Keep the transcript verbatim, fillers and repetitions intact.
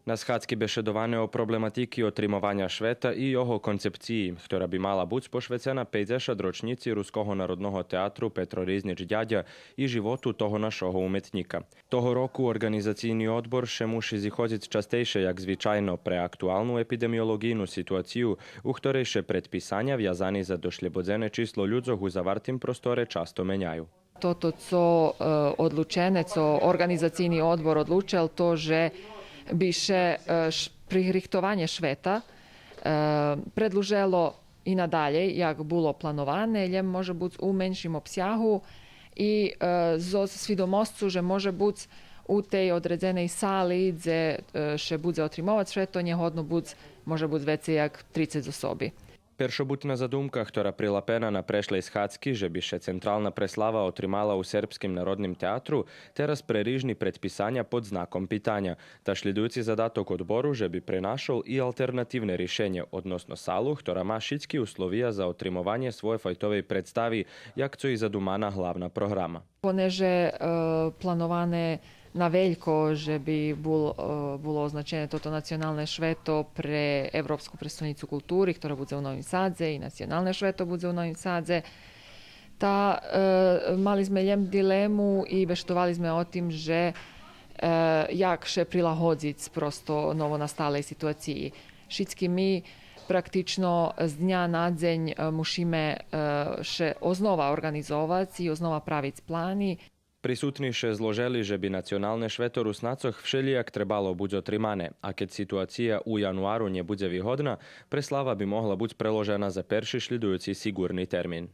На схадзки бешедоване о проблематики отримованя швета и його концепциї, хтора би мала буц пошвецена пейдзешат рочнїци Руского народного театру „Петро Ризнич Дядя” и животу того нашого уметнїка. Того року Орґанизацийни одбор ше муши зиходзиц частейше як звичайно пре актуалну епидемиолоґийну ситуацию, у хторей ше предписаня вязани за дошлєбодзене число людзох у завартим просторе часто меняю. Тото цо, е, одлучене, цо Орґанизацийни одбор одлучел, то же би ше, е, ш-, пририхтованє швета, е, предлужело и надалєй, як було плановане, лєм може буц у меншим обсягу и, е, зоз свидомосцу же може буц у тей одредзеней сали, дзе, е, ше будзе отримовац швето, нє годно буц, може буц вецей як трицец особи. Першобутна задумка, хтора прилапена на прешлей схадзки, же би ше централна преслава отримала у Сербским народним театру, тераз пре рижни предписаня под знаком питаня. Та шлїдуюци задаток одбору же би пренашол и алтернативне ришенє, односно салу, хтора ма шицки условия за отримованє своєфайтовей представи, як цо и задумана главна програма. Понеже, е, плановане на велько же би бул-, е, було означене тото националне швето пре Европску престолнїцу култури, хтора будзе у Новим Садзе, и националне швето будзе у Новим Садзе. Та, е, мали зме лєм дилему и бешедовали зме о тим же, е, як ше прилагодзиц просто новонасталей ситуациї. Шицки ми практично з дня на дзень, е, мушиме, е, ше ознова орґанизовац и ознова правиц плани. Присутни ше зложели же би националне швето Руснацох вшелїяк требало буц отримане, а кед ситуация у януару нє будзе вигодна, преслава би могла буц преложена за перши шлїдуюци сиґурни термин.